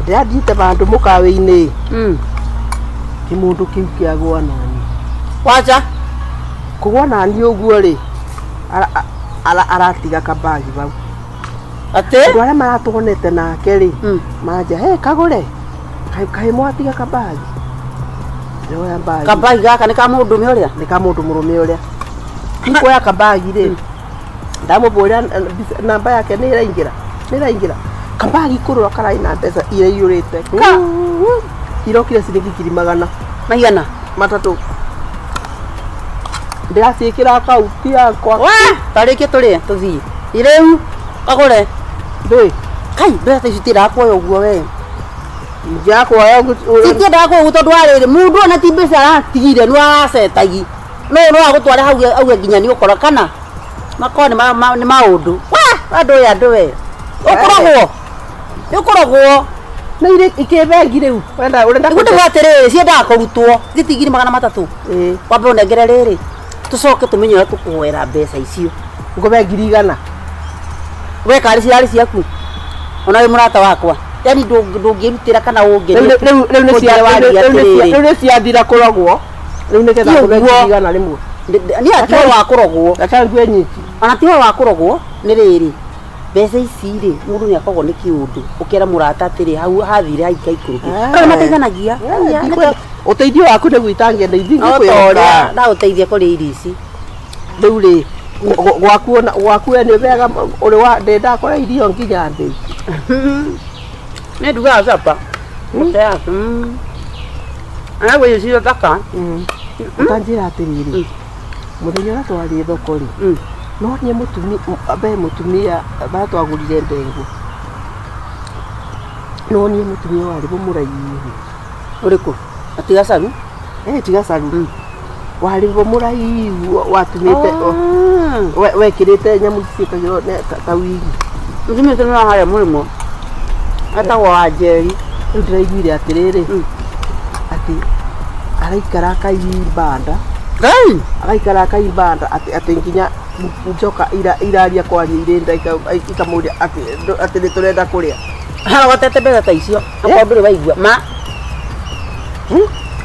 Ndĩrathiĩte vandũ mũkawa-inĩ, kĩmũndũ kĩu kĩagũa nani. Wacha. Kũgũa nani ũguo rĩ, aratiga kabagi vau. Atĩ? Andũ arĩa maratuonete nake rĩ, manja, "Hey, kagũre. Kaĩ mwatiga kabagi?" Ndĩroya mbagi. Kabagi gaka nĩ ka mũndũrũme ũrĩa? Nĩ ka mũndũ mũrũme ũrĩa. Nikuoya kabagi rĩ, ndamũbũrĩra namba yake nĩ ĩraingĩra, nĩ ĩraingĩra. Kabagi kũrora kararĩ na mbeca iraiyũrĩte. Ka! Irokire ciringi ngiri magana Maigana? matatũ. Ndĩraciĩkĩra akaunti yakwa. Wa! Tarĩkie tũrĩe tũthiĩ. Rĩu kagũre. Ndũĩ? Kai, mbeca ta ici itiendaga kuoya ũguo we. Ingĩaga kuoya ũguo. Citiendaga kuoya ũguo tondũ wa rĩrĩ, mũndũ ona ti mbeca aratigire nĩ aracetagi. No no agũtware hau auge nginya nĩ ũkora kana makorwo nĩ maũndũ. Wa! Andũ aya andũ we. Ũkũrogwo. Nĩ ũkũrogwo. Nĩ irĩ ikĩ bengi rĩu. Ũrenda ũrenda Nĩguo ndĩmwĩre atĩrĩrĩ, ciendaga kũrutwo. Gĩti 300,000. Ĩĩ. Wambe ũnengere rĩrĩ. Tũcoke tũmenye ũrĩa tũkũhoera mbeca icio. Ngũbe 100,000. We karĩ cirarĩ ciaku. Ona wĩ mũrata wakwa. Yaani ndũngĩrutĩra kana ũngerie. Rĩu rĩu nĩ cia rĩu nĩ ciathira kũrogwo. Rĩu nĩgetha ngũbe 100,000 rĩmwe. Niĩ ati ũhoro wa kũrogwo. Reke ngue nyiki. Ona ti ũhoro wa kũrogwo nĩ rĩrĩ. Mbeca ici rĩ, mũndũ nĩ akoragwo nĩ kĩũndũ. Ũkera mũrata atĩrĩ, hau hathire haikaikũrũke. Andũ nĩ mateithanagia. Ũteithio waku nĩguo itangĩenda ithiĩ No ta ũrĩa ndagũteithia kũrĩa irio ici. Rĩu rĩ, gwaku ona gwaku we nĩ wega ũrĩ wa ndĩ ndakora irio nginya thĩ. Nĩ ndugaga capa. Arabu irio cio thaka. Ũtanjĩra atĩrĩrĩ, mũthenya ũrĩa twarĩ thoko rĩ, no niĩ mũtumia, be mũtumia barĩa twagũrire ndengũ, no niĩ mũtumia warĩ mũraihu. Ũrĩkũ? Ati gacaru? Eh, ti gacaru. Warĩ mũraihu watumĩte wekĩrĩte nyamũ ici ciĩkagĩrwo ta wigi. Mũtumia ũcio nĩ wa harĩa mũrĩmo. Etagwo Wanjeri. Rĩu ndĩraiguire atĩrĩrĩ, atĩ araikara akaimba nda. Ngai! Araikara akaimba nda atĩ atĩ nginya njoka iraria kwaria irĩ nda ikamũria atĩ atĩ nĩ tũrenda kũrĩa. Arogotete mbeca ta icio. Akorwo ndũrĩ waigua. Ma.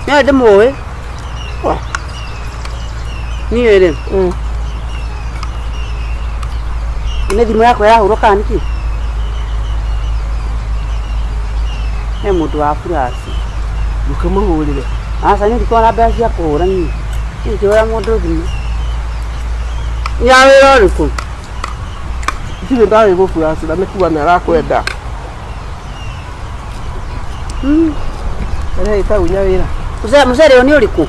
Niĩ ndĩmũĩ. Niĩ rĩ. Nĩ thimũ yakwa ĩrahũrwo kana nĩkĩ? He mũndũ wa flash. Ndũkĩmũhũrĩre. Aca niĩ ndikoragwo na mbeca cia kũhũra niĩ. Niĩ ndingĩhũrĩra mũndũ thimũ. Nĩ ya wĩra ũrĩkũ? Ndirĩ ndarĩ gũburacĩra nĩ kuga nĩ arakwenda. Ĩrĩa ĩtagwo nyawĩra. Mũcere ũyũ nĩ ũrĩkũ?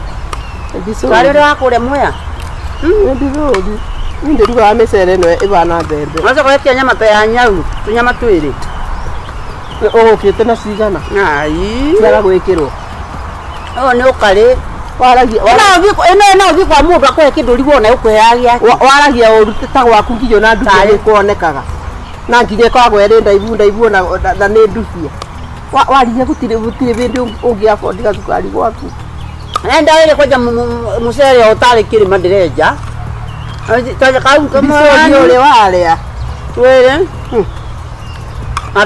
Tarĩ ũrĩa wa kũrĩa Mwea? Nĩ ndithũri. Niĩ ndĩrugaga mĩcere ĩno ĩbana mbembe. Ũgacoka ũgetia nyama ta ya nyau, tũnyama twĩrĩ. Ũgũkĩte na cigana? Ai. Ciaga gwĩkĩrwo. Ũyũ nĩ ũkarĩ. Waragia Ĩno no ũthiĩ kwa mũndũ akũhe kĩndũ ũrigwo ona ũkũheaga gĩake. Waragia ũru ta gwaku nginya ona ndubia nĩ kuonekaga. Na nginya ĩkoragwo ĩrĩ ndaibu ndaibu ona na nĩ ndubia. Waririe gũtirĩ gũtirĩ hĩndĩ ũngĩ afford gacukari gwaku. Enda wĩrĩ kwenja mũcere ũtarĩ kĩrĩma ndĩrenja. Kau Ndicũria ũrĩa warĩa. Twĩrĩ.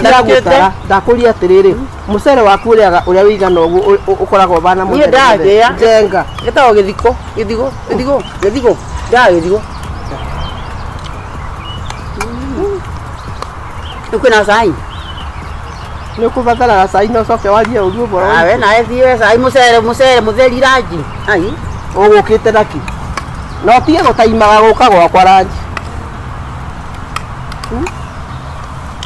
Ndagũtara ndakũria atĩrĩrĩ, mũcere waku ũrĩaga ũrĩa ũigana ũguo ũkoragwo ũbana Niĩ ndagĩa. Njenga. Gĩtagwo gĩthiko, gĩthigo, gĩthigo, gĩthigo. Ndaga gĩthigo. Rĩu kwĩna cai? Nĩ ũkũbataraga cai na ũcoke warie ũru ũboro. Ah, we nawe thiĩ we cai mũcere mũcere mũtheri ranji. Ai. Ũgũkĩte na kĩ? Na ũtige gũtaimaga gũka gwakwa ranji.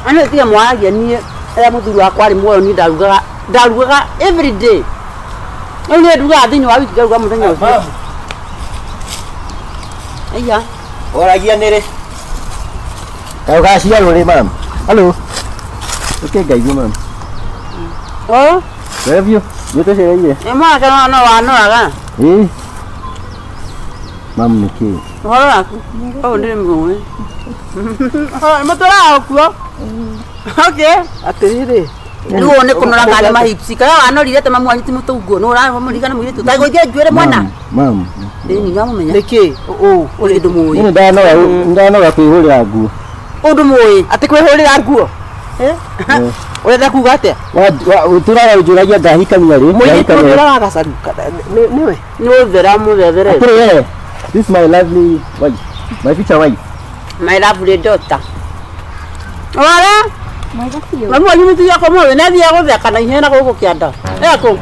Ani tiga mwaragia niĩ rĩrĩa mũthuri wakwa arĩ muoyo niĩ ndarugaga ndarugaga every day. Rĩu niĩ ndugaga thĩinĩ wa wiki ngaruga mũthenya ũcio. Aiya. Oragia nĩ rĩ? Kaĩ ũgaciarwo rĩ mam? Hello. Ũke ngeithie mam. Oh, Wega biũ. Nĩ tũcereire. nĩ mwanake no no wanoraga. Ĩĩ. Mam nĩ kĩĩ? Ũhoro waku? Ũyũ ndĩrĩ mũĩ. Mũtũraga kuo. Okay. Atĩrĩrĩ. Rĩu ũyũ nĩ kũnora kana nĩ mahipsi. Kana wanorire ta mamu wanyu ti mũtũnguo. Nĩ ũramũririkana mũirĩtu. Ta gũithia njuĩrĩ mwana. Mam. Ĩni nĩwamũmenya. Nĩkĩ? Ũũ. Ũrĩ ndũmũĩ. Niĩ ndanoga ndanoga kwĩhũrĩra nguo. Ũndũmũĩ. Atĩ kwĩhũrĩra nguo? Ũrenda kuga atĩa? Ũtũraga ũnjũragia ngahikania rĩ? Mũirĩtu ũngĩ ũrĩa wagacaru nĩwe. Nĩ ũthera mũthethere. Atĩrĩ we, this is my lovely wife, my future wife. My lovely daughter. Wara, Mwega biũ. mami wanyu mũtumia wakwa mũthĩ nĩ athiaga gũtheka na ihenya na gũkũ kĩanda. Ekũ?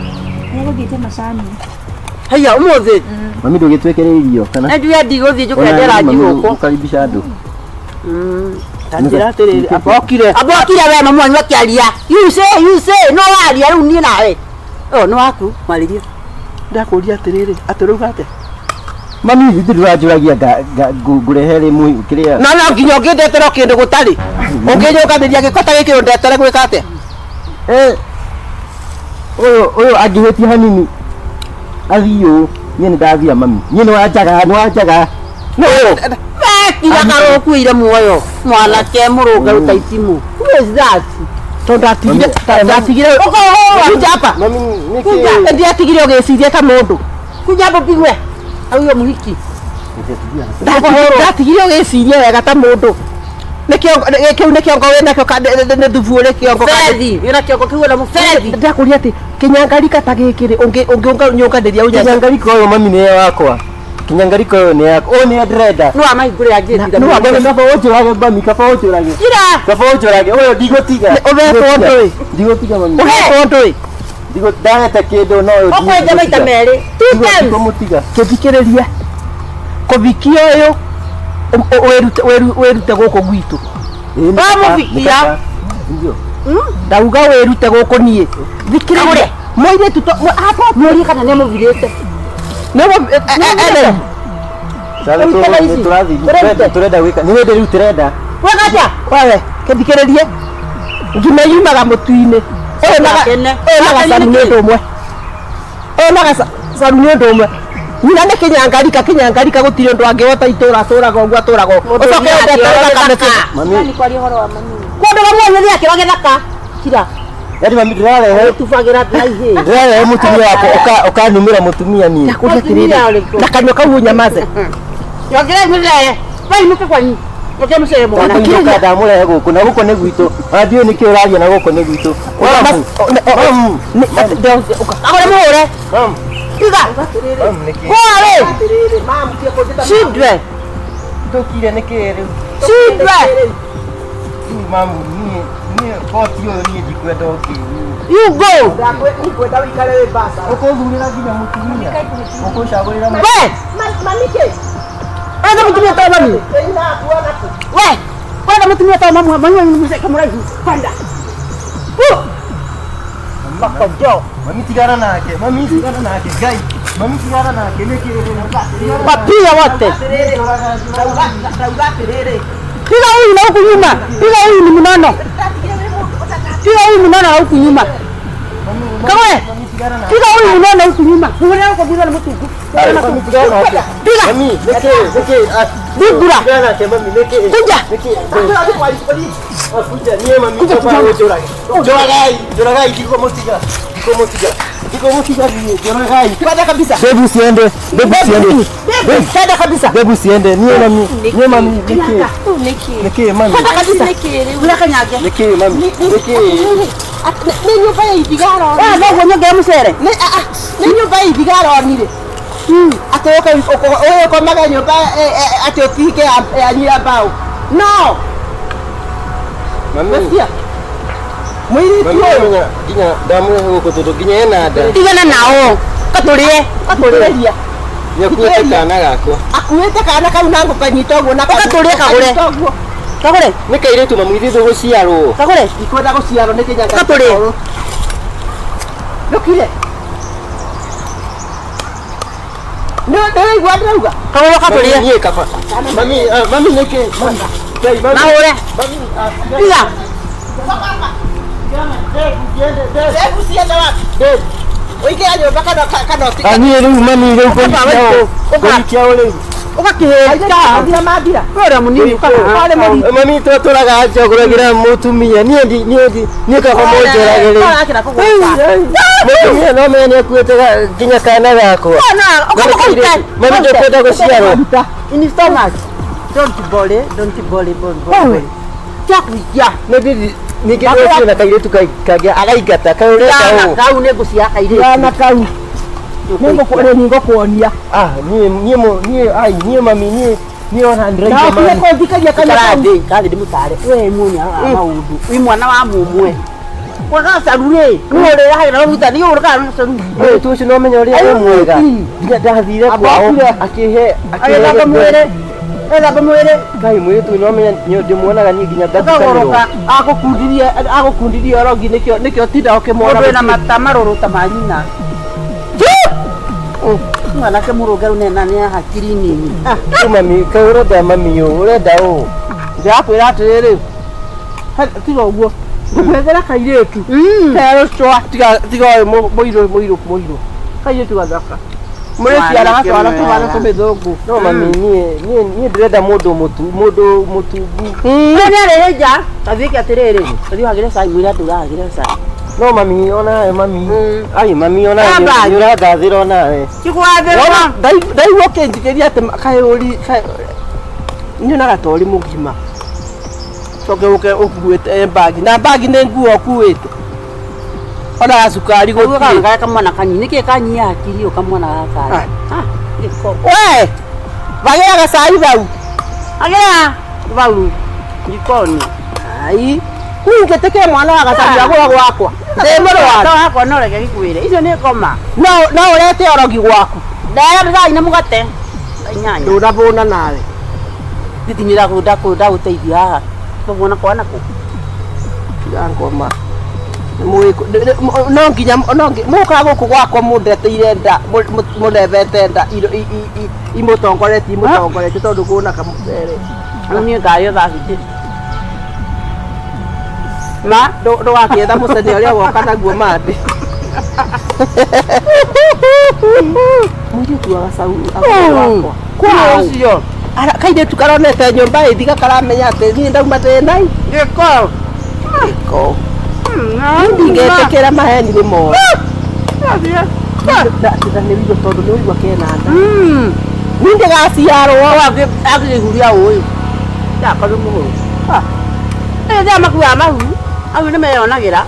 Nĩegũthiĩte macani. Haiya ũmũthĩ. Mami ndũgĩtwĩkĩre irio kana? Nĩ njuge ndigũthiĩ njũke Ona ndera mami gũkũ. ũkaribisha andũ. Ta njĩra atĩrĩrĩ, amba okire. Amba okire we mami wanyu akĩaria. You say, you say, no waria rĩu niĩ nawe. Oh, nĩ waku, mwarĩrie. Ndakũria atĩrĩrĩ, atĩ ũrauga atĩa? Mami ithuĩ ndũranjũragia ngũrehe rĩ kĩrĩa. No no nginya ũngĩndetera o kĩndũ gũtarĩ. Ũngĩnyũnganĩria gĩko ta gĩkĩ ũndetere gwĩka atĩa? Eh, ũyũ ũyũ angĩhĩtia hanini athiĩ ũũ niĩ nĩ ndathira mami niĩ nĩ wanjaga nĩ wanjaga. No. Wekira karũkuire muoyo. Mwanake mũrũngarũ ta itimũ. Who is that? Tondũ ndatigire ndatigire kuja hapa. Mami Kuja ndiatigire ũgĩciria ta mũndũ. Kuja hapo pigwe. Au huyo mũhiki. Ndatigire ũgĩciria wega ta mũndũ. Nĩ kĩongo kĩu nĩ kĩongo wĩnakĩo nĩ thubu ũrĩ kĩongo Fethi, wĩna kĩongo kĩu na mũbethi. Ndakũria atĩ kĩnyangarika ta gĩkĩ rĩ ũngĩnyũnganĩria ũnya Kinyangariko ũyũ mami nĩ wakwa. Kinyangariko ũyũ nĩ yakwa. Ũyũ nĩwe ndĩrenda. No amahingũre angĩ. Nĩ wakwa kaba ũnjũrage mami kaba ũnjũrage. Kira. Kaba ũnjũrage ũyũ ndigũtiga. Ũhetwo ndũĩ? Ndigũtiga mami. Ũhetwo ndũĩ? Ndagete kĩndũ no ũyũ Ũkwenja maita merĩ. Two times. Ndigũmũtiga. Kĩthikĩrĩria kũbikia ũyũ wĩrute gũkũ gwitũ. Wamũbikia. Ndio. Ndauga wĩrute gũkũ niĩ. Thikĩrĩria mũirĩtu hapa Mũrie kana nĩ amũvirĩte. nĩ Sasa tũrathiĩ tũrenda gwĩka nĩ hĩndĩ rĩu tũrenda. Weka atĩa? Wewe kĩthikĩrĩrie ngima yumaga mũtu-inĩ ũyũ na Akene. ũyũ na gacaru nĩ ũndũ ũmwe ũyũ na gacaru nĩ ũndũ ũmwe nyina nĩ kĩnyangarika kĩnyangarika gũtirĩ ũndũ angĩhota itũra atũraga ũguo atũraga ũguo ũcoke ũndete thakame Mami Nĩ kwaria ũhoro wa mami. Kũndũ gamwe nĩ akĩro gĩthaka. Kira. yaani mami ndĩrarehe Tubagĩra na ihĩ. ndĩrarehe mũtumia wakwa ũkanumĩra mũtumia niĩ. Ndakũria atĩrĩrĩ na kanua kau ũnyamaze Nyongerei mũcere. Wainũke kwanyu. Nyongere mũcere mwana. Ndakũinũka ndamũrehe gũkũ na gũkũ nĩ gwitũ. Ona ndiũĩ nĩkĩ ũraria na gũkũ nĩ gwitũ. Agũre mũhũre. Mam. Tiga. Mam nĩkĩ? Hũra rĩ. Shindwe. Tũkire nĩkĩ rĩu? Shindwe. Rĩu mamu niĩ niĩ koti ũyũ niĩ ndikwenda ũkĩ. You go. Ngwenda wĩikare wĩ mbaca. Ũkũthurĩra nginya mũtumia. Ũkũcagũrĩra We. Wenda mũtumia ta mami. We. Wenda mũtumia ta mami mami wanyu mũcere kamũraihu. Kwenda. Makojo. Mami tigana nake. Mami tigana nake. Ngai. Mami tigana nake nĩkĩ rĩu? Wapia wote. Ndauga atĩrĩrĩ Piga huyu na huku nyuma. Piga huyu ni mnono. Piga huyu mnono na huku nyuma. Kawe. Piga huyu mnono huku nyuma. Muone huko bila mtungu. Piga. Mami nĩkĩ nĩkĩ? Bigura. Tigana nake mami nĩkĩ? Kuja. Nĩkĩ? Kuja niĩ mami Kuja, kaba kuja. ũnjũrage. Njũragai, njũragai ndikũmũtiga. Ndikũmũtiga. Ndikũmũtiga niĩ njũragai. Kwenda kabisa. Bebu usiende. Bebu usiende. Kwenda kabisa. Bebu usiende. Niĩ mami, niĩ mami nĩkĩ? Nĩkĩ? Nĩkĩ mami? Kwenda kabisa. Nĩkĩ rĩu? Ula kanyage. Nĩkĩ mami? Nĩkĩ? Nĩ nyũmba ya ithiga aronire. Wewe no nyongere mũcere. Nĩ nĩ nyũmba ya ithiga aronire. Atĩ ũke ũkomage nyũmba atĩ ũtihike yanyu ya mbaũ. No. Mami. Wesikia? Mũirĩtu Mami ũyũ nginya nginya ndamũrehe gũkũ tondũ nginya ena nda. Tigana nao. Katũrĩe. Thikĩrĩria. Nĩakuĩte kana gakwa. Akuĩte kana kau na ngũkanyita ũguo na Ũgatũrĩe kagũre. kanyita ũguo. Kagũre. Nĩ kairĩtu mami ithuĩ tũgũciarwo. Kagũre. Ndikwenda gũciarwo nĩ kĩnyanga. Gatũrĩe. Ndũkire. Nĩ nĩwaigua ndĩrauga? Kagũre Mami katũrĩe. niĩ kaba. Mami mami nĩkĩ? Mami. Ngai mami. Mahũre. Mami. Piga. Hebu ciende wapi? Ũingĩra nyũmba kana kana ũtige. Niĩ rĩu mami rĩu Ũka. ngũikia ũ rĩu. Ũgakĩhĩta. Mathira mathira. Ũrĩa mũnini ũkaha. Mami twatũraga njagũragĩra mũtumia niĩ ndi niĩ ndi niĩ kaba mũnjũrage rĩu. Ũrakĩra kũgũta. Mũtumia no menya nĩakuĩte nginya kana gakwa. Ũkamũkũruta. Mami ndũkwenda gũciarwo. In stomach. Don't worry, don't worry, don't worry. Tia kuikia. Nĩ ndĩ Ningĩ ũcio na kairĩtu kangĩ againgata kaĩ ũrenda Kana ũũ. kau nĩ ngũcia kairĩtu. Kana kau. Nĩngũkuonia. Ah, niĩ niĩ niĩ ai niĩ mami niĩ niĩ ona ndĩraigua Ndakire mami. kũnjikaria kana kau. Karathi, kathi ndimutare. We munya wa maundu. Wi mwana wa mumwe. Wagacaru rĩ, nĩ ũrĩrahagira maguta, nĩ ũrĩkaga gacaru. Mũirĩtu ũcio no menya ũrĩa e mwega. Nginya ndathire kwao akĩhe Agĩthamba mwĩrĩ. Agĩthamba mwĩrĩ. Ngai mũirĩtu ũyũ no menya ndĩmuonaga niĩ nginya ngatukanĩrwo. Akagũrũka. Agũkundirie agũkundirie orogi nĩkĩo nĩkĩo tinda ũkĩmuona. Mũndũ wĩna mata marũrũ ta ma nyina. Mwanake mũrũngaru nena nĩ hakiri nini. Rĩu mami kaĩ ũrenda mami ũũ ũrenda ũũ. Ndĩrakwĩra atĩrĩrĩ. Tiga ũguo. Ngũkwethera kairĩtu. Kerũcwa tiga tiga ũyũ mũirũ mũirũ mũirũ. Kairĩtu gathaka. Mũrĩciara gatwara tũhana tũmĩthũngũ. No mami niĩ niĩ niĩ ndĩrenda mũndũ mũtu mũndũ mũtungu. Nĩ arĩ nja. Athiĩke atĩrĩrĩ, athiĩ ũhagĩre cai mwĩre andũ ũrahagĩre cai. No mami onawe mami. Ai mami onawe Amba. nĩ ũrangathĩra onawe. Tikwathĩrwo. Ndaigua ũkĩnjikĩria atĩ kaĩ ũri nyonaga ta ũrĩ mũgima. Coke ũke ũkuĩte mbagi na mbagi nĩ nguo ũkuĩte. Ona gacukari Kaguo gũtirĩ. gaka kamwana kanini nĩkĩ kanyia hakiri ũyũ kamwana gaka. Ah, gĩko. We! Wagĩra gacai bau. Agĩra bau jikoni. Ai. Kũingĩtĩkĩra mwana wa gacai agũra gwakwa. Ndĩ mũrwaru. To hakwa no reke gĩkwĩre. Icio nĩ ngoma. No no ũrete orogi gwaku. Ndaya cai na mũgate. Inyanya. Ndũnabũna nawe. Nditinira ndagũteithia haha. Tũguona kwa nakũ. Tiga ngoma. No nginya no mũkaga gũkũ gwakwa mũndeteire nda mũndebete nda imũtongoretie imũtongoretie tondũ kũna kamũcere. Rĩu niĩ ngarĩo thaa citi. Ma ndũgakĩetha mũcene ũrĩa woka naguo mandĩ. Mũirĩtu wa gacau agũra gwakwa. Kwa ũcio. Kairĩtu karonete nyũmba ĩthiga karamenya atĩ niĩ ndauma ndĩ nai. Gĩko. Gĩko. Ndingĩtĩkĩra maheni nĩ moru. Na nĩ wĩigua tondũ nĩ ũigua kena nda. Niĩ ndĩgaciarwo. Akĩhuria ũyũ. Ndakorwo mũhũrũ. Ĩ makuaga mahu. Au nĩ meyonagĩra.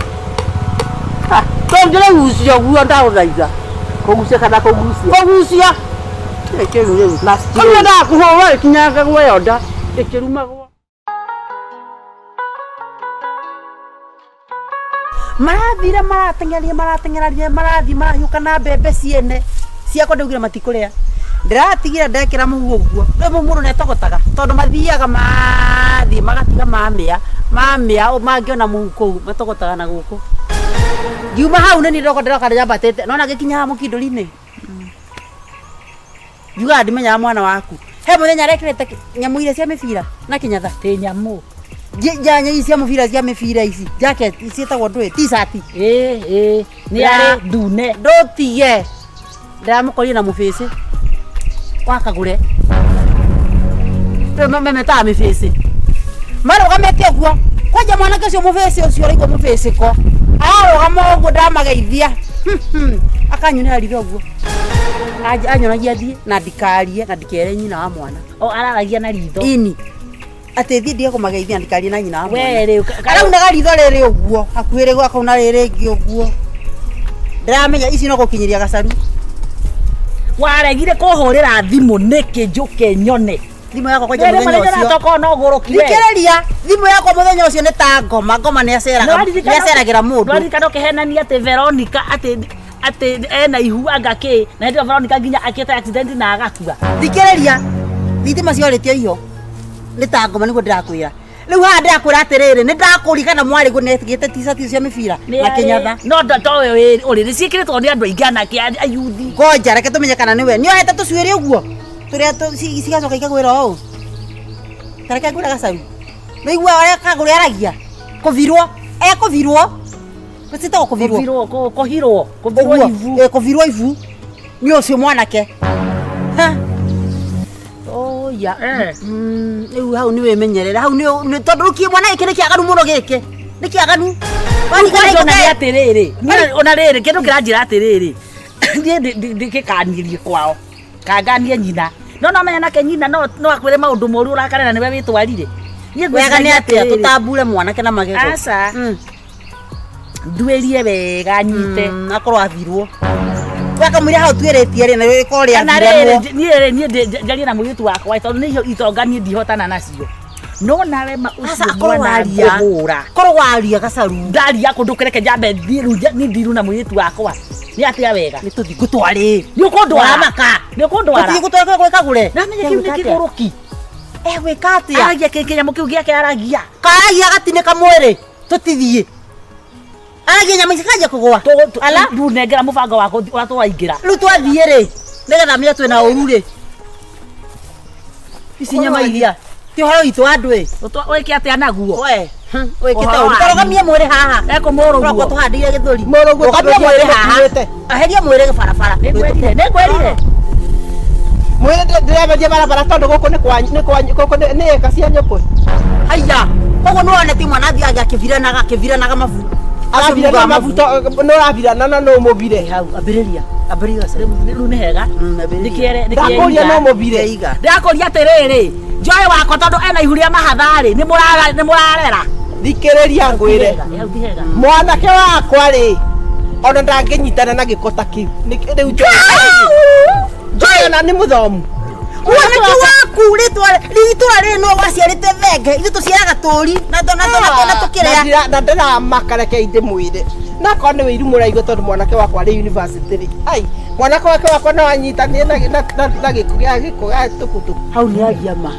Tũngĩrĩgucia ũguo ndagũthaitha. Kũgucia kana kũgucia. Kũgucia. Kĩu rĩu. Na Kũu ndakũhũra ĩkinyangagwo ĩyo nda ĩkĩrumagwo. Marathire marateng'eria marateng'eraria marathiĩ marahiũka na mbembe ciene ciakwa ndaugire matikũrĩa ndĩratigire ndekĩra mũhu ũguo rĩu mũndũ nĩatogotaga tondũ mathiaga mathiĩ magatiga mamĩa mamĩa mangĩona mũhu kũu matogotaga na gũkũ ngiuma hau nĩ niĩ ndĩroka ndĩroka ndĩambatĩte nona ngĩkinya haha mũkindũri-inĩ ngiugaga ndimenyaga mwana waku he mũthenya arekĩrĩte nyamũ iria cia mĩbira na kĩnyatha Tä nyamå njanya ici cia mũbira cia mĩbira ici jacket ciĩtagwo ndũĩ t-shirt nä arä ndune ndũtige ndĩramũkorire na mũbĩcĩ wakagũre memetaga mĩbĩcĩ marũgamĩte ũguo kwanja mwanake ũcio mũbĩcĩ ũcio ũraigua mũbĩcĩko ararũgama ũguo ndamageithia akanyunĩra ritho ũguo anyonagia thiĩ na ndikarie na ndikere nyina wa mwana o araragia na ritho ini atĩ thiĩ ndige kũmageithia na ndikarie na nyina wa mwana we rä araunaga ritho rĩrĩ ũguo hakuhĩ rĩguo akauna rĩrĩ rĩngĩ ũguo ndĩramenya ici no gũkinyĩria gacaru waregire kå hå rä ra thimå nä kä njå ke nyone thimũ yakwa kwanja mũthenya ũcio tokorwo no gå rå kire thikĩrĩria thimũ yakwa mũthenya ũcio nĩ ta ngoma ngoma nĩaceragĩra mũndũ nwaririkana å kä henania atä Veronica atä atä ena ihu anga kä na hä ndä ä yo Veronica nginya akä te accident na agakua thikĩrĩria thitima ciorĩtio iho nĩ ta ngoma nĩguo ndĩrakwĩra rĩu haha ndĩrakwĩra atĩrĩrĩ nĩ ndakũririkana mwarĩ guo nĩekĩrĩte t-shirt cia mĩbira na kĩnyatha no towe å rä nä ciäkä rä two nä andå aingä anake ayuthi ngoja reke tũmenye kana nĩwe nĩohete tũcuĩrĩ ũguo tũrĩa cigacoka ikagwĩra ũũ ta reke ngwĩre gacaru nĩigua ũrĩa kagũrĩ aragia kũvirwo ekũvirwo ciĩtagwo kũvirwo kå hirwo kå virwo ũguo ibu ĩ, kũvirwo ibu nĩ ũcio mwanake Ha. Oya. Rĩu hau nĩ wĩmenyerere hau nĩ tondũ rĩu kĩ mwana gĩkĩ nĩ kĩaganu mũno gĩkĩ nĩ kĩaganu Kwanja ona nĩ atĩrĩrĩ ona rĩrĩ kĩndũ kĩranjĩra atĩrĩrĩ niĩ ndĩgĩkanirie kwao kanganie nyina no no menya nake nyina no no akwĩre maũndũ moru ũrakare na nĩwe wĩtwarire Niĩ Wega nĩ ngwĩciria atĩa atĩrĩrĩ. tũtambure mwanake na magego. Aca. Nduĩrie wega nyite. Akorwo athirwo. Wakamwĩra hau tuĩrĩtie rĩ na rĩkorwo Kana rĩrĩ rĩathirwo. niĩ rĩ niĩ njarie na mũirĩtu wakwa tondũ nĩ itonga niĩ ndihotana nacio. No nawe ma Aca ũcio akorwo mwana waria. ngũhũra. Korwo waria gacaru. Ndaria kũndũ kũreke njambe thiĩ rĩu niĩ ndiru na mũirĩtu wakwa. Nĩ atĩa wega? Nĩ tũthiĩ ngũtwarĩ. Nĩ ũkũndwara. Ũramaka. Nĩ ũkũndwara. Tũthiĩ gũtwara kũrĩa kagũre. Ndamenya kĩu nĩ kĩgũrũki. Egwĩka atĩa? Aragia kĩnyamũ kĩu gĩake aragia. Karagia gatinĩka mwĩrĩ. Tũtithiĩ. Aragia nyama ici kanjia kũgũa. Ala. Rĩu nengera mũbango wakwa ũrĩa tũraingĩra. Rĩu twathiĩ rĩ nĩgetha menye twĩna ũru rĩ. Ici nyama iria. Ti ũhoro witũ andũ ĩ. Wĩke atĩa naguo? We. Wĩkĩte Ũhoro ũru. wanyu. Tũrũgamie mwĩrĩ haha. Ekũmũrũguo. Tũrokwo tũhandĩire gĩthũri. Mũrũguo Rũgamia tondũ mwĩrĩ haha. nĩũkuĩte. Eheria mwĩrĩ barabara. Nĩngwĩrire. Nĩngwĩrire. Mwĩrĩ ndĩremeria barabara tondũ gũkũ nĩ kwanyu nĩ kwanyu gũkũ nĩ ĩka cia nyũkũ. Haiya. Koguo nĩwona ti mwana athiaga akĩviranaga akĩviranaga mabu. Arabirana mabu nĩ ũrabirana na no ũmũbire. Hau ambĩrĩria. Ambĩrĩria gacaru. Rĩu nĩ hega. Ambĩrĩria. Nĩkĩere Ndakũria no ũmũbire. Iga. Ndĩrakũria atĩrĩrĩ njoe wakwa tondũ ena ihu rĩa mahatha-rĩ nĩ mũrarera. Thikĩrĩria ngwĩre. Hau ti hega. Mwanake wakwa rĩ ona ndangĩnyitana na gĩko ta kĩu. Rĩu njoe ona nĩ mũthomu. Mwanake waku rĩtwa rĩitũra rĩrĩ no waciarĩte thenge ithuĩ tũciaraga tũri na na tũkĩrĩa. Na ndĩramaka reke ndĩmwĩre. Na akorwo nĩ wĩiru mũraigua tondũ mwanake wakwa arĩ university rĩ. Ai, mwanake wake wakwa no anyitanire na na gĩko gĩa gĩko gĩa tukutuku. Hau nĩ aria ma.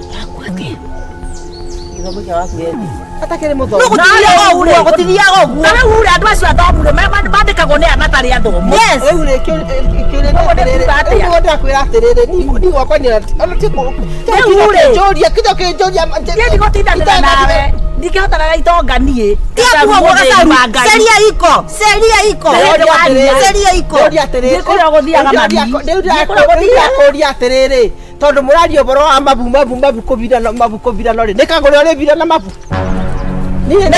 Gĩthomo kĩa waku yethi. Atakĩrĩ No mũthomu. gũtithiaga ũguo, gũtithiaga ũguo. Na rĩu rĩ andũ acio athomu rĩ mandĩkagwo nĩ aya matarĩ athomu. Yes. Rĩu rĩ kĩũria nĩ atĩrĩrĩ. Rĩu nĩguo ndĩrakwĩra atĩrĩrĩ niĩ gwakwa nĩ ona ti Rĩu rĩ. kũnjũria kĩndũ kĩnjũria Niĩ ndigũtindanĩra nawe. Ndingĩhotana na itonga niĩ. Tiga kuga ũguo gacaru. Ceria iko. Ceria iko. Ceria iko. Ndĩũria atĩrĩrĩ. Nĩ kũrĩa gũthiaga mami. Rĩu Nĩ kũrĩa gũthiaga. ndĩrakũria atĩrĩrĩ tondũ mũraria ũhoro wa mabu mabu mabu kũbirana mabu kũbirana rĩ nĩ kagũrĩ ũrĩbirana mabu. Niĩ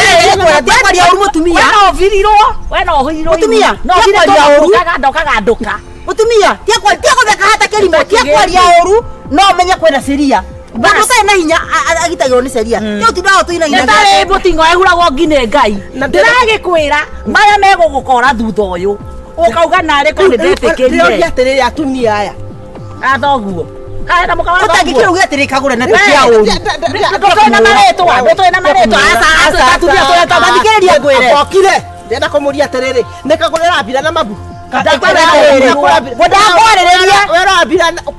Tiga kwaria ũru mũtumia. We no ũbirirwo. We no ũhirirwo. Mũtumia, No tiga ũbire kwaria tondũ ũru. ũkagandũka. Mũtumia, tiga gũtheka hata kĩrimũ, tiga kwaria ũru no ũmenye kwĩna ceria. Mũndũ ũtarĩ na hinya agitagĩrwo nĩ ceria. Tiga ũtindaga ũtũinaina. Nĩ tarĩ mũting'o ehuragwo ngi nĩ Ngai. Na Ndĩragĩkwĩra maya megũgũkora thutha ũyũ. Ũkauga narĩ korwo Ndĩroria nĩndetĩkĩrire. atĩrĩrĩ atumia aya. Athoguo. Kaĩ na mũka wa Ũtangĩkĩra thoguo. uge atĩrĩ kagũre na tia ũru. Ndũtũĩ na marĩtwa, ndũtũĩ na marĩtwa. Aca, aca, atumia tũretwo Thikĩrĩria ngwĩre. Okire. Ndĩrenda kũmũria atĩrĩrĩ nĩ kagũrĩ ũrabirana mabu. Ndakwarĩrĩria.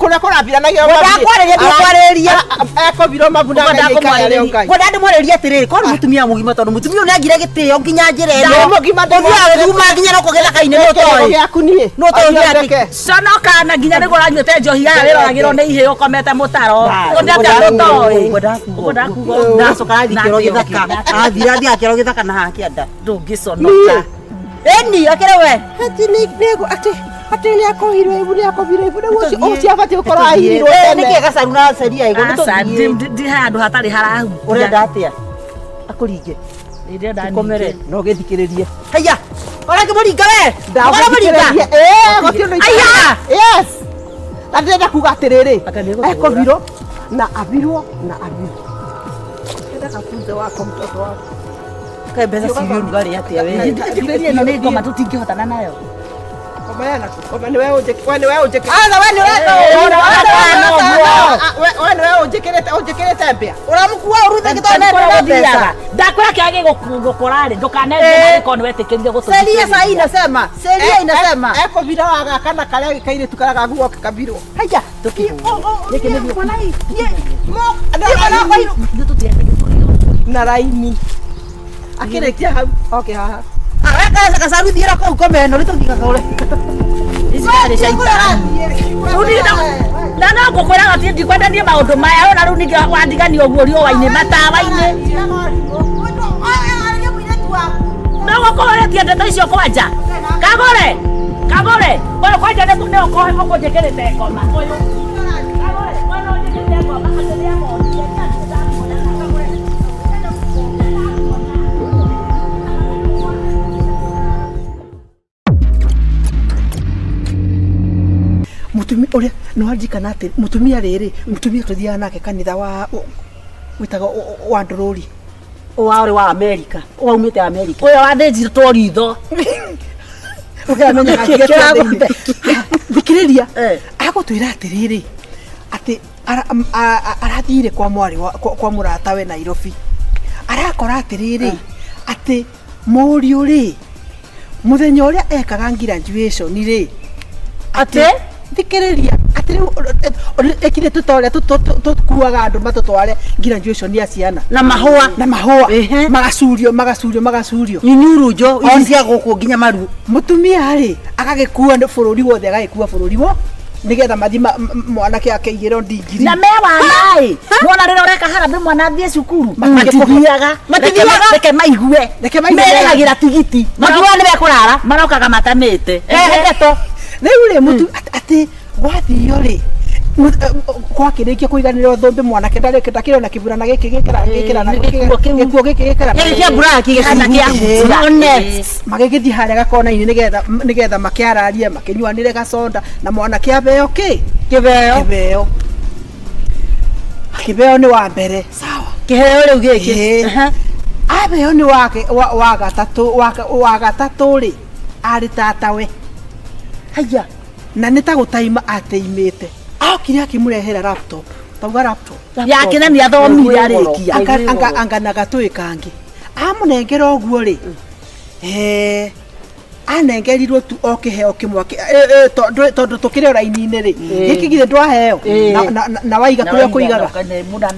Kũrĩa kũrabiranagio Ndakwarĩrĩria, ndikwarĩrĩria. Ekũbirwo mabu na Ngai aikare arĩ o Ngai. Ngwenda ndĩmwarĩrie atĩrĩrĩ korwo nĩ mũtumia mũgima tondũ mũtumia ũyũ nĩangire gĩtĩo nginya njĩra ĩno. Nĩ mũgima Ũthiaga gũthuguma nginya no gĩthaka-inĩ nĩ ũtoĩ. gĩaku niĩ. Nĩ ũtoĩ gĩake. Ndeke. Conoka na nginya nĩguo ũranyuĩte njohi ya wĩroragĩrwo nĩ ihĩĩ ũkomete mũtaro. Ũndĩ atĩa ndũtoĩ. Ũkwenda kuga ũguo. Ndacoka arathiĩ kĩoro gĩthaka. Athire athiĩ akĩoro gĩthaka na haha kĩanda. Ndũngĩconoka. Ĩni akĩrĩ we. Atĩ nĩ atĩ atĩ nĩ akohirwo ibu nĩ akohirwo ibu rĩu ũcio ũcio abatiĩ gũkorwo ahirirwo tene. Nĩkĩ gacaru na ceria ĩgo nĩ Aca, tũthiĩ. ndi handũ hatarĩ harahutia. Ũrenda atĩa? Akũringe. Ndĩrenda Tũkomere. ningĩ. No gĩthikĩrĩrie. Haiya. Ũrakĩmũringa we. Ũramũringa. Ndagũthikĩrĩrie. Ĩĩ gũtirĩ ũndũ Aya! Yes. Na ndĩrenda kuga atĩrĩrĩ Aka nĩgũtũra. ekũbirwo na abirwo na abirwo. Ndĩrenda kafunze wako mtoto wako. Kaĩ mbeca ciĩ ũrugarĩ atĩa we? Njĩkĩrĩrie ĩno nĩ ngoma tũtingĩhotana nayo. Koma yana koma nĩwe ũnjĩkĩrĩte we nĩwe ũnjĩkĩrĩte. Aca we nĩ ũreka ũru. We nĩwe ũnjĩkĩrĩte ũnjĩkĩrĩte mbĩa. Ũramũkua ũru thĩ tondũ nĩ mbeca. Ndakwĩra kĩrĩa gĩgũkora rĩ ndũkanenje marĩko nĩ wetĩkĩrire gũtũthikĩrĩria. Seria sahi inasema. Seria inasema. Ekũbira wa gaka na karĩa kairĩtu karĩa gaguo kabirwo. Haiya. Na raini. Akĩrĩkia hau oke haha. Gacaru thiĩra kũu kome ĩno nĩ tũthiĩ kagũre. Ici ciarĩ caitani. Rĩu niĩ na no ngũkwĩra atĩ ndikwenda niĩ maũndũ maya ona rĩu ningĩ wandigania ũguo riũa-inĩ matawa-inĩ. No gũkorwo ũrĩtie ndeto icio kwanja. Kagũre. Kagũre. Ũyũ kwanja nĩ ũkũnjĩkĩrĩte ngoma. Ũyũ. Kagũre. Ũyũ nĩ ũnjĩkĩrĩte ngoma atĩ nĩamonire. Kagũre. Mutumia uria no anjikana ati mutumia riri mutumia tuthiaga nake kanitha wa Wĩtagwo wa ndũrũri. Wa wa America, waumĩte America. Ũyũ wathĩnjirwo ritho. Ũkamenyaga Kĩragũthe. Thikĩrĩria. Eh. Agũtwĩra atĩrĩrĩ atĩ arathire kwa mwarĩ kwa mũratawe Nairobi, arakora atĩrĩrĩ atĩ mũriũ rĩ, mũthenya ũrĩa ekaga graduation rĩ, Atĩ? Thikĩrĩria, atĩ rĩu ĩkire tũta ũrĩa tũkuaga andũ matũtware graduation ya ciana. Na mahũa. Na mahũa. Ehe. Magacurio, magacurio, magacurio. Inyurunjo ici cia gũkũ nginya maru. Mũtumia rĩ, agagĩkua nĩ bũrũri wothe, agagĩkua bũrũri wo nĩgetha mathi mwanake akeigĩrwo ndigiri. Na me wana ĩ, mwana rĩrĩa ũreka harambĩ mwana athiĩ cukuru, Matithiaga. matithiaga. Reke maigue. Reke maigue. Merĩhagĩra tigiti. Makiuga nĩ mekũrara. Marokaga matamĩte. Ehe, ndeto. Rĩu rĩ, mũtu atĩ gwathio rĩ, gwakĩrĩkia kũiganĩrwo thũmbĩ, mwanake ndakĩrĩ ona kĩburana gĩkĩ gĩkĩra gĩkĩra Nĩ gĩkuo kĩu. gĩkuo gĩkĩ gĩkĩra. Gĩkĩ kĩa mburaki. Kana kĩa hutia. One. Magĩgĩthiĩ harĩa gakona-inĩ nĩgetha makĩararie, makĩnyuanĩre gaconda, na mwanake abeo kĩ? Kĩbeo. Kĩbeo. Kĩbeo nĩ wa mbere, sawa. Kĩheo rĩu gĩkĩ. Ĩĩ. Aha. Abeo nĩ wake wa gatatũ, wa gatatũ rĩ, arĩ tatawe. Haya. Na nĩ ta gũtaima ateimĩte, okire akĩmũrehera laptop, tauga laptop. Yake na nĩ athomire arĩkia. Anga na gatũĩ kangĩ amũnengera ũguo rĩ, anengerirwo tu o kĩheo kĩmwe tondũ tũkĩrĩ o raini-inĩ rĩ, gĩkĩ githĩ ndwaheo? Na waiga kũrĩa ũkũigaga,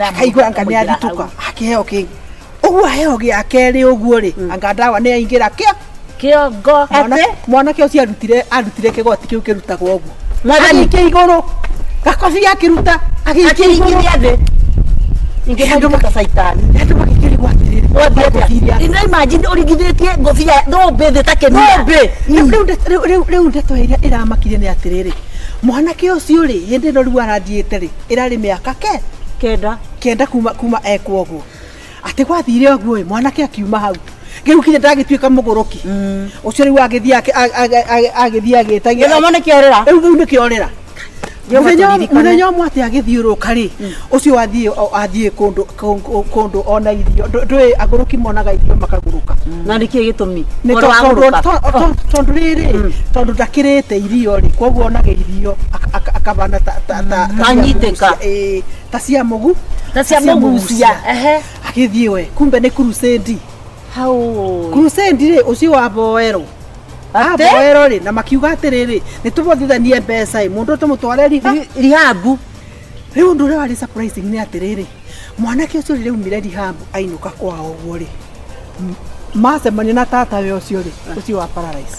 akaigua anga nĩ athitũka akĩheo kĩngĩ ũguo, aheo gĩa kerĩ ũguo rĩ, anga ndawa nĩ aingĩra kĩa Kĩongo. Mwanake ũcio arutire kĩgoti kĩu kĩrutagwo ũguo. Mwathani. Agĩikia igũrũ gakobia, akĩruta, agĩikia igũrũ. Akĩringithia thĩ. Ingĩmũruta ta caitani. Andũ magĩkĩrigwo atĩrĩrĩ, Wathiĩ atĩa? ngũbia. Ina imagine ũringithĩtie ngũbia thũmbĩ thĩ ta kĩmia. Thũmbĩ. Rĩu ndeto ĩrĩa ĩramakire nĩ atĩrĩrĩ, mwanake ũcio rĩ, hĩndĩ ĩno rĩu arathiĩte rĩ, ĩrarĩ mĩaka ke 9. 9 kuma ekwo ũguo, atĩ gwathire ũguo ĩ, mwanake akiuma hau rĩu kinya ndagĩtuĩka mũgũrũki ũcio, rĩu agĩthiĩ agĩthiĩ agĩtagia. Gĩthomo nĩ kĩorĩra. Rĩu nĩ kĩorĩra. Jehova Mũthenya tũririkane. Mũthenya ũmwe atĩ agĩthiũrũka rĩ, ũcio athiĩ kũndũ ona irio. Ndũĩ agũrũki monaga irio makagũrũka. Na nĩ kĩĩ gĩtũmi? Nĩ Ũhoro wa gũrũka. tondũ rĩrĩ, tondũ ndakĩrĩte irio rĩ, koguo onaga irio akabana ta cia Anyitĩka. mũgucia, ĩĩ, ta cia mũgu Ta cia mũgucia. Ehe. Agĩthiĩ we, kumbe nĩ crusade. Hau. Crusade rĩ, ũcio waboerwo. Atĩ? Aboerwo rĩ, na makiuga atĩrĩrĩ, nĩ tũbothithanie mbeca ĩ, mũndũ tũmũtware riha Rihabu. Rĩu ũndũ ũrĩa warĩ surprising nĩ atĩrĩrĩ, mwanake ũcio rĩrĩa aumire rehab ainũka kwao ũguo rĩ, macemania na tatawe ũcio rĩ, ũcio wa paralyze.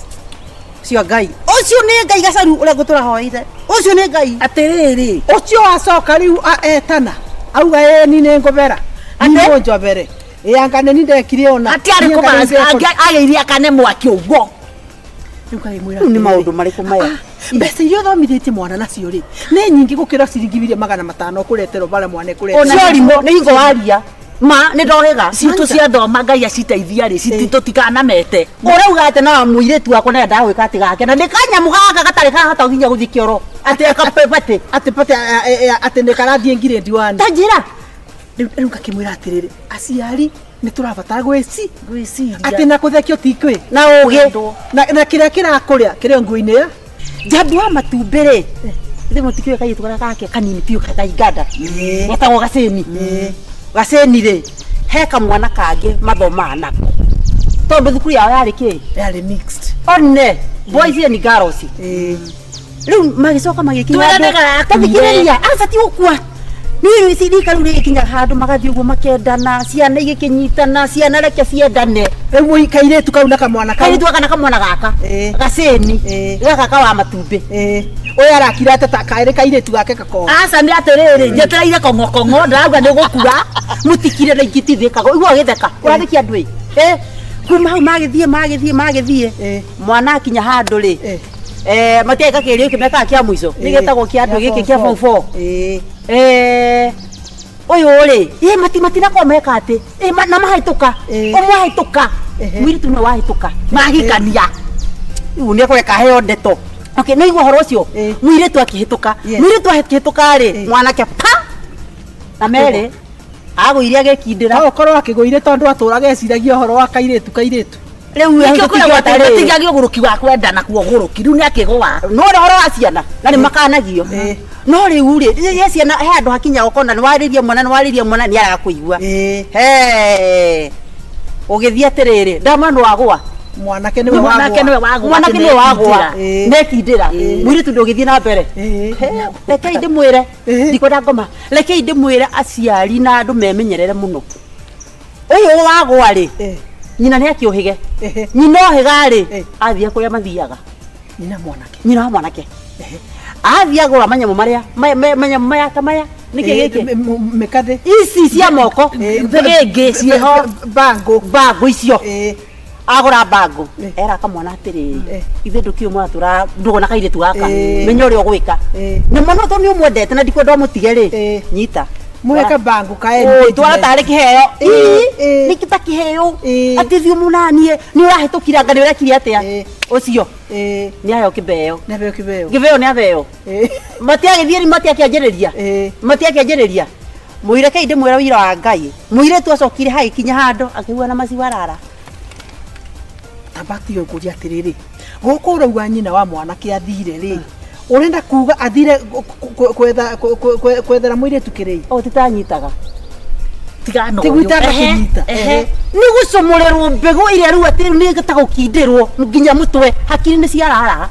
Ũcio Ngai. Ũcio nĩ Ngai gacaru ũrĩa ngũtũra hoeire. Ũcio nĩ Ngai. Atĩrĩrĩ. Ũcio acoka rĩu etana auga ĩ ni nĩ ngũbera Atĩ? njobere ĩ anga nĩ ni ndekire ona. Hatiarĩ Niĩ anga nĩ ndekire. Agĩirie akane mwaki ũguo. Rĩu ngagĩmwĩra Rĩu nĩ atĩrĩrĩ, maũndũ marĩkũ maya? Mbeca iria ũthomithĩtie mwana nacio rĩ, nĩ nyingĩ gũkĩra ciringi 500,000 ũkũreterwo bara mwana ĩkũreterwo. Cio rimũ nĩ hingo waria. Ma nĩ ndohĩga. Citũ ciathoma Ngai aciteithia rĩ, tũtikanamete. Ũrauga atĩ no mũirĩtu wakwa nĩendaga gwĩka atĩ gake na nĩ kanyamũ gaka gatarĩ kahota nginya gũthiĩ kĩoro atĩ akapepatĩ. Atĩ pate atĩ nĩ karathiĩ ngirĩndi wani. Ta njĩra. Rĩu ngakĩmwĩra atĩrĩrĩ, aciari nĩ tũrabatara gwĩci Gwĩciria. Atĩ na kũthekio ti kwĩ Na ũgĩ. Na kĩrĩa kĩrakũrĩa kĩrĩa nguo-inĩ ya Njambi wa matumbĩ rĩ, ithe mũtikĩũĩ kairĩtu karĩa gake kanini biũ ta Uganda getagwo Gacĩni. Gacĩni rĩ, he kamwana kangĩ mathomaga nako tondũ thukuru yao yarĩ kĩ? Yarĩ mixed. One boys and girls. Rĩu magĩcoka magĩkinya Twĩrane handũ- garakuire. Ta thikĩrĩria, aca ti gũkua. Nĩ rika rĩu rĩgĩkinya handũ magathiĩ ũguo makendana, ciana igĩkĩnyitana, ciana reke ciendane. Rĩu kairĩtu kau na kamwana kau. Kairĩtu gaka na kamwana gaka. Gacĩni. Gaka ka wa matumbĩ. Ũyũ arakira atĩ ta karĩ kairĩtu gake gakora. Aca nĩ atĩrĩrĩ, njetereire kong'okong'o ndĩrauga nĩ gũkua. Mũtikire na ingĩtithĩkaga igua gĩtheka ũrathĩkia andũ ĩ. Kuma hau magĩthiĩ magĩthiĩ magĩthiĩ, mwana akinya handũ rĩ, matiaika kĩgerio gĩkĩ mekaga kĩa mũico nĩ gĩtagwo kĩa andũ gĩkĩ kĩa form four. Ũyũ rĩ, ĩ matinakorwo meka atĩ ĩ, na mahĩtũka ũmwe ahĩtũka, mũirĩtu nĩwe wahĩtũka. Mahikania. Rĩu nĩ ekũreka aheo ndeto. Okay, nĩ igua ũhoro ũcio, mũirĩtu akĩhĩtũka. Mũirĩtu akĩhĩtũka rĩ, mwanake pa na merĩ. Agũire agĩkindĩra. No ũkorwo akĩgũire tondũ atũraga eciragia ũhoro wa kairĩtu kairĩtu. Rĩu Nĩkĩo kwĩragwo atĩ rĩ. gũtigia ũgũrũki wa kwendana kuo ũgũrũki rĩu nĩ akĩgũa. No ũhoro wa ciana na nĩ makanagio. Ĩĩ. No rĩu rĩ, rĩrĩa ciana he handũ hakinya ũkona nĩ warĩria mwana nĩ warĩria mwana nĩ araga kũigua. Ĩĩ. He. Ũgĩthiĩ atĩrĩrĩ, ndama nĩ wagũa. Mwanake nĩwe Mwanake wagũa. nĩwe wagũa. Mwanake nĩwe wagũa. Ĩĩ. Nekindĩra. Mũirĩtu ndũgĩthiĩ na mbere. Ĩĩ. He, rekei ndĩmwĩre Ĩĩ. ndikwenda ngoma rekei ndĩmwĩre aciari na andũ memenyerere mũno ũyũ wagũa rĩ Ĩĩ. nyina nĩ akĩũhĩge Ĩhĩ. nyina ohĩga rĩ Ĩĩ. athiĩ kũrĩa mathiaga Nyina mwanake. nyina wa mwanake athiĩ agũra manyamũ marĩa manyamũ maya ta maya nĩkĩ Ĩĩ, gĩkĩ mĩkathĩ. ici cia moko Ĩĩ. Thĩgĩngĩ ciĩho. Bangũ. bangũ icio Ĩĩ. agũra bangũ Ĩĩ. era kamwana atĩrĩrĩ Ĩĩ. ithe ndũkĩũĩ mũratũra ndũgũ na kairĩtu gaka Ĩĩ. menya ũrĩa ũgwĩka Ĩĩ. na mwana to nĩ ũmwendete na ndikwenda ũmũtige rĩ Ĩĩ. nyita Mũhe kabangũ ka Ũĩ, twara tarĩ kĩheo Ĩĩ, Ĩĩ, ĩĩ. nĩ ta kĩheo Ĩĩ. atĩ thiĩ mũnanie nĩ ũrahĩtũkire anga nĩ ũrekire atĩa Ĩĩ. ũcio Ĩĩ. nĩ aheo kĩbeo Nĩ aheo kĩbeo. kĩbeo nĩ abeo Ĩĩ. matiagĩthiĩ rĩ matiakĩanjĩrĩria Ĩĩ. matiakĩanjĩrĩria mũirekei ndĩmwĩra wĩira wa Ngai mũirĩtu acokire hagĩkinya handũ akĩigua na maciwarara Tamba tiga ngũrie atĩrĩrĩ gũkũ ũrauga nyina wa mwanake athire rĩ ũrenda kuga athire kwetha kwethera mũirĩtu kĩrĩi o titanyitaga Tigana Tiguo ũyũ. itanakĩnyita. Ehe, ehe. nĩ gũcomorerwo mbegũ ĩrĩa rĩu atĩ rĩu nĩ ta gũkindĩrwo nginya mũtwe hakiri nĩ ciarara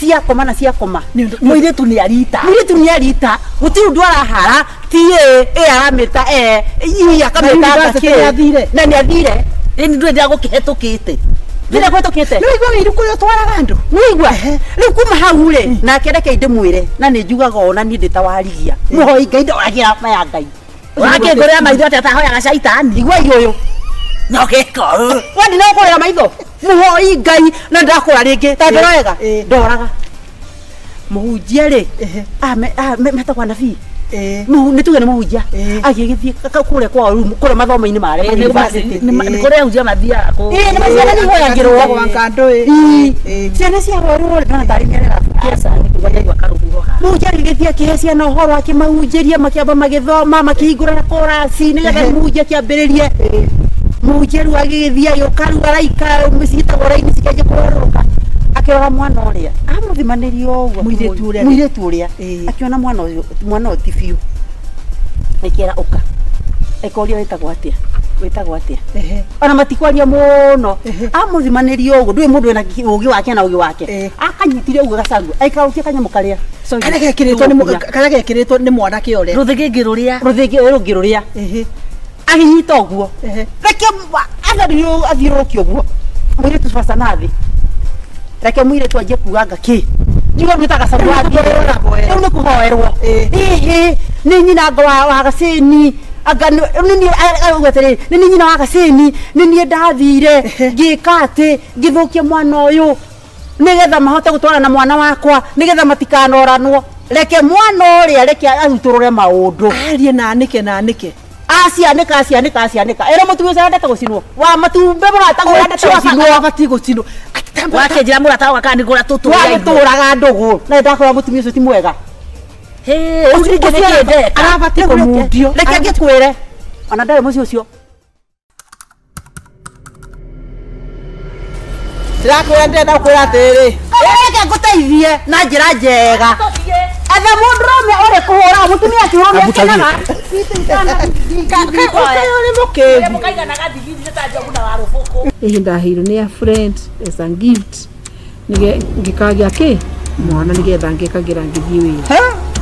ciakoma na ciakoma Mũirĩtu nĩ arita. mũirĩtu nĩ arita gũtirĩ ũndũ arahara ti ĩ ĩ aramĩta e i akamĩta Na university anga nĩ athire. na nĩ athire Ĩni ndũrĩ gũkĩhetũkĩte. thire kũhetũkĩte nĩ waigua wĩiru kũrĩa ũtwaraga andũ nĩigua rĩu kuma hau rĩ nake reke ndĩmwĩre na nĩ njugaga ona niĩ ndĩ ta warigia mũhoi Ngai ndoragĩra maya Ngai Wakĩngũrĩra maitho atĩa atahoyaga caitani. igua ũyũ No gĩko. wendi no kũrĩra maitho mũhoi Ngai na ndakũra rĩngĩ ta ndorega Ĩĩ. ndoraga mũhunjia rĩ Ehe. metagwo anabii Ĩĩ. nĩ tuge nĩ mũhunjia Ĩĩ. agĩgĩthiĩ kũrĩa kwao rĩu kũrĩa mathomo-inĩ marĩa ma university. Nĩ kũrĩa ahunjia mathiaga kũ. Ĩĩ, nĩ ciana nĩ ihoyagĩrwo. Wa kando ĩ. Ĩĩ. Ĩĩ. ciana ciahoerwo ndona tarĩ mĩarĩra Aca, nĩ kuga nyaigua karũhuho haha. mũhunjia agĩgĩthiĩ akĩhe ciana ũhoro akĩmahunjĩria makĩamba magĩthoma makĩhingũra korasi nĩgetha mũhunjia akĩambĩrĩrie mũhunjia rĩu agĩgĩthiĩ agĩũka rĩu araika ciĩtagwo raini cikĩanjia kũgarũrũka akĩrora mwana ũrĩa amũthimanĩria ũguo Mũirĩtu ũrĩa. mũirĩtu ũrĩa Ĩĩ. akĩona mwana ũyũ mwana ũyũ ti biũ akĩra ũka akĩũria wĩtagwo atĩa wĩtagwo atĩa Ehe. ona matikwaria mũno Ehe. amũthimanĩria ũguo ndũĩ mũndũ wĩna ũgĩ wake na ũgĩ wake Ĩĩ. akanyitire ũguo gacangu aikarũkia kanyamũ karĩa Sorry. Karĩa gekĩrĩtwo nĩ karĩa gekĩrĩtwo nĩ mwanake ũrĩa. Rũthĩgĩngĩ rũrĩa. rũthĩngĩ rũngĩ rũrĩa Ehe. agĩnyita ũguo Ehe. reke athiũrũrũke ũguo mũirĩtu baca na thĩ reke mũirĩtu anjie kuga nga kĩ njuga mwĩta gacamu rĩu nĩ kũhoerwo Ĩĩ. ĩhĩ nĩ nyina anga wa gacĩni anga nĩ niĩ auga atĩrĩrĩ nĩ niĩ nyina wa gacĩni nĩ niĩ ndathire ngĩka atĩ ngĩthũkia mwana ũyũ nĩgetha mahote gũtwarana na mwana wakwa nĩgetha matikanoranwo reke mwana ũrĩa reke arutũrũre maũndũ Arie na anĩke na anĩke. acianĩka acianĩka acianĩka ĩra mũtumia ũcio arendete gũcinwo wa matumbĩ mũratagwo arendete gũcinwo Abatiĩ gũcinwo. Wakĩnjĩra mũrata wakwa kana nĩngũra tũtũrĩa irio. wagĩtũraga ndũgũ na nĩndakora mũtumia ũcio ti mwega Hĩ, rĩu ningĩ nĩkĩĩ ndeka? Arabatiĩ kũmundio. reke ngĩkwĩre ona ndarĩ mũciĩ ũcio Ndĩrakwĩra ndĩrenda gũkwĩra atĩrĩrĩ. reke ngũteithie na njĩra njega etha mũndũrũme ũrĩ kũhũra mũtumia akĩhũrwo nĩakenaga Ũyũ nĩ mũkĩgu. Mũkaiganaga ndigiri nĩ ta njogu na warũbũkũ. Ihinda ndaheirwo nĩ a friend as a gift nige ngĩkagĩa kĩ mwana nĩgetha ngĩkagĩra ngĩthiĩ wĩra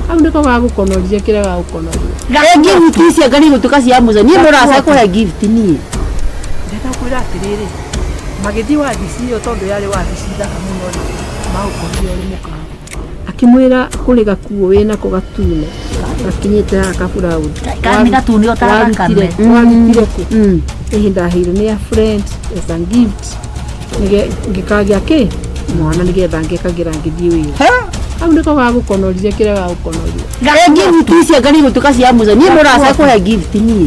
hau nĩko gagũkonoria kĩrĩa gagũkonoria gift icio anga nĩ igũtuĩka cia mũco niĩ mũraca kũhe gift niĩ Ndĩrenda gũkwĩra atĩrĩrĩ. Magĩthiĩ wabici ĩyo tondũ yarĩ wabici thaka mũno rĩ. Maũkorire ũrĩ mũkawa. akĩmwĩra kũrĩ gakuo wĩnako gatune gakinyĩte haha kaburaũthi Ka- nĩ gatune o ta thakame. warutire kũ ihinda ndaheirwo nĩ a friend as a gift ngĩkagĩa kĩ mwana nĩgetha ngĩkagĩra ngĩthiĩ wĩra hau nĩko gagũkonoria kĩrĩa gagũkonoria gift icio anga nĩ igũtuĩka cia mũco niĩ mũraca kũhe gift niĩ